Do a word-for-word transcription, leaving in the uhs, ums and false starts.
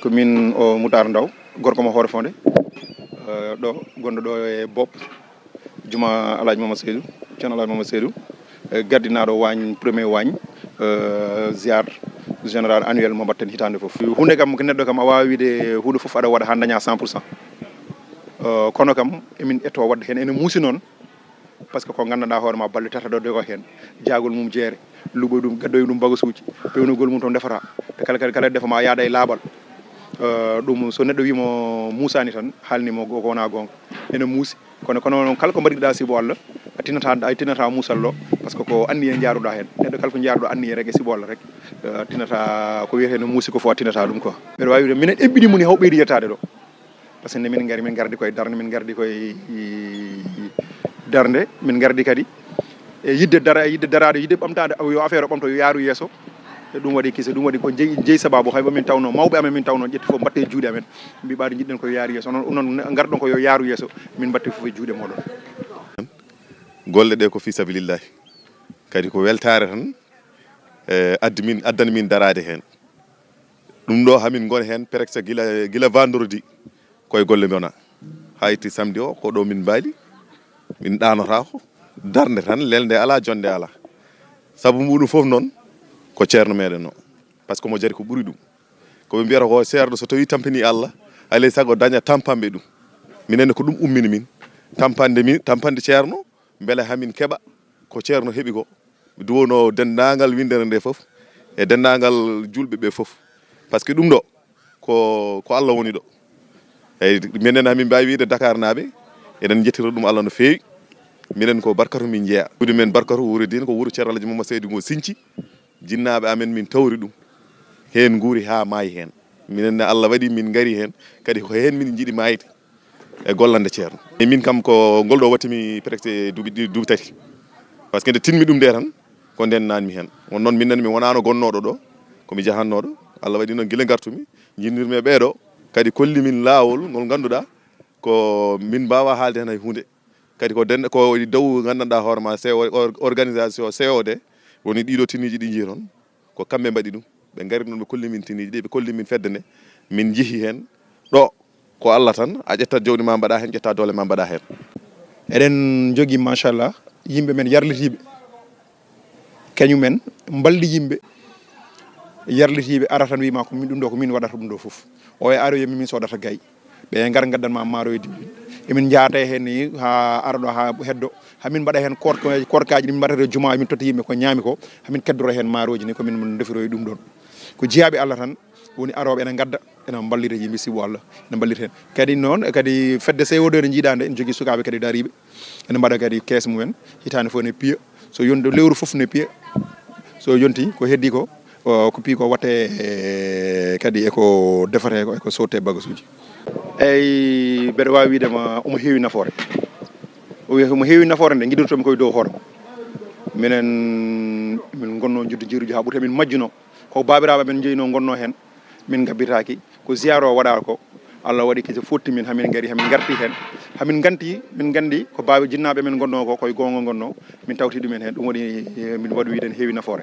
Ko min o Moutar Ndaw, gorko mo Hoore Fonde, eh, ɗo, gonɗo ɗo e Bopp, juma Alhaji Mama Seydou, Ceerno Alhaji Mama Seydou, eh, gardinaaɗo waañ, premier waañ, eh, ziar général annuel mo mbaɗten hitaande fof. Huunde kam, ko neɗɗo kam, a waawa wiide huunde fof aɗa waɗa haa daña cent pour cent. Eh, kono kam, emin etto waɗde heen, ene muusi noon, parce que ko nganndanɗaa hoore ma, balɗe tati aɗa doga heen, jaagol mum jeere, luɓoy ɗum, gaddoy ɗum bagasuuji, pewnugol mum to ndefata, te kala, kala, kala defa ma yaada e laaɓal. Eh, ɗum so neɗɗo wiimo muusaani tan, haalni mo ko wona goonga. Ene muusi, kono, kono noon kala ko mbaɗirɗa sibu Allah, a tinata, a tinata muusal ɗo, parce que ko anniye njaaruɗa heen. Neɗɗo kala ko njaaruɗo anniye rek e sibu Allah rek, eh, a tinata ko wiyetee no muusi ko fof a tinata ɗum quoi. Mbeɗa waawi wiide minen eɓɓini mum e haw ɓeydi yettaade ɗo. Parce que nde min ngari, min ngardi koye darnde, min ngardi koye darnde, min ngardi kadi e yidde dara, yidde daraade, yidde ɓamtaade, yo affaire o ɓamto, yo yaaru yeeso. E ɗum waɗi kise, ɗum waɗi ko jeyi, jeyi sababu, hay bo min tawno, mawɓe amen min tawno, ƴetti fof mbatte e juuɗe amen. Mbi ɓaade jiɗɗen ko yo yaaru yeeso, onon, onon ngarɗon ko yo yaaru yeeso, min mbatte fof e juuɗe moɗon. Golle ɗe ko fi sabilillahi, kadi ko weltaare tan, e addi min, addani min daraade heen. Ɗum ɗo hamin ngon heen presque gila, gila vendredi koye golle mbona. Haa itti samedi o ko ɗo min mbaali, min ɗaanotaako, darnde tan, lelnde alaa, jonnde alaa. Sabu muɗum fof noon ko ceerno meɗen o, parce que mo jari ko ɓuri ɗum. Ko ɓe mbiyata ko ceerno so tawi tampini Allah, alay sago daña tampanɓe ɗum. Minen ko ɗum ummini min, tampande min, tampande ceerno, mbele hamin keɓa ko ceerno heɓi ko. Mi duwono denndaangal winndere nde fof e denndaangal julɓe ɓe fof, parce que ɗum ɗo ko, ko Allah woni ɗo. Eyi, minen hamin mbaawi wiide Dakar naaɓe, eɗen njettira ɗum Allah no feewi. Minen ko Barkatu min njeya. Wuro men Barkatu, wuro din ko wuro Ceerno Alhaji Mama Seydi ngo Sinci. Jinnaaɓe amen min tawri ɗum. Heen nguuri haa maayi heen. Minen ne Allah waɗi min ngari heen, kadi ko heen min njiɗi maayde e gollande ceerno. E min kam ko ngol ɗo wattimi presque duuɓi ɗi-, duuɓi tati. Parce que nde tinmi ɗum nde tan, ko nden naanmi heen. Won noon minen mi wonaano gonnooɗo ɗo, ko mi jahannooɗo. Allah waɗi noon gila ngartumi, njinnirmi e ɓee ɗo, kadi kolli min laawol ngol ngannduɗaa ko min mbaawa haalde heen hay huunde. Kadi ko den-, ko e dow nganndanɗaa hoore ma C O, or-, organisation C O D, woni ɗiɗo tiniiji ɗi njiyton, ko kamɓe mbaɗi ɗum. Ɓe ngari noon ɓe kolli min tiniiji ɗi, ɓe kolli min fedde nde, min njehi heen. Ɗo ko Allah tan, a ƴettat jawdi ma mbaɗa heen, ƴetta doole ma mbaɗa heen. Eɗen njogii, machallah, yimɓe men yarlitiiɓe, kañum en mballi yimɓe yarlitiiɓe, ara tan wiima ko min ɗum ɗo, ko min waɗata ɗum ɗo fof. O e aroya min, min sodata gay. Ɓe ngar ngaddan ma maaroji. Emin njaata heen ni haa ara ɗo haa heddo. Hamin mbaɗa heen korka-, korkaaji ɗi min mbaɗata e juma, min totta yimɓe ko ñaami ko. Hamin keddora heen maaroji ni ko min ndefiroyi ɗum ɗon. Ko jiyaaɓe Allah tan woni arooɓe ene ngadda, ene mballita yimɓe sibu Allah, ene mballita heen. Kadi noon, kadi fedde C O D ne njiiɗa nde, ene jogii sukaaɓe kadi dariiɓe. Ene mbaɗa kadi kees mumen, hitaande fof ene piya. So yonti lewru fof ne piya. So yonti ko heddi ko, o, ko piyi ko watte, e, kadi eko defate ko, eko sotte bagasuuji. Eyi, mbeɗa waawi wiide ma omo heewi nafoore. O wiya omo heewi nafoore nde, ngiɗirtomi koye dow hoore mum. Minen, min ngonno juddu jiiruji haa ɓurti, min majjuno. Ko baabiraaɓe amen njeyno ngonno heen. Min ngabbitaaki. Ko ziyaara o waɗaa ko, Allah waɗi kadi fotti min, hamin ngari, hamin ngarti heen. Hamin nganti, min nganndi ko baabi jinnaaɓe men ngonnoo ko, koye goonga ngonnoo, min tawti ɗum en heen. Ɗum waɗi, eh, min mbaɗi wiide ne heewi nafoore.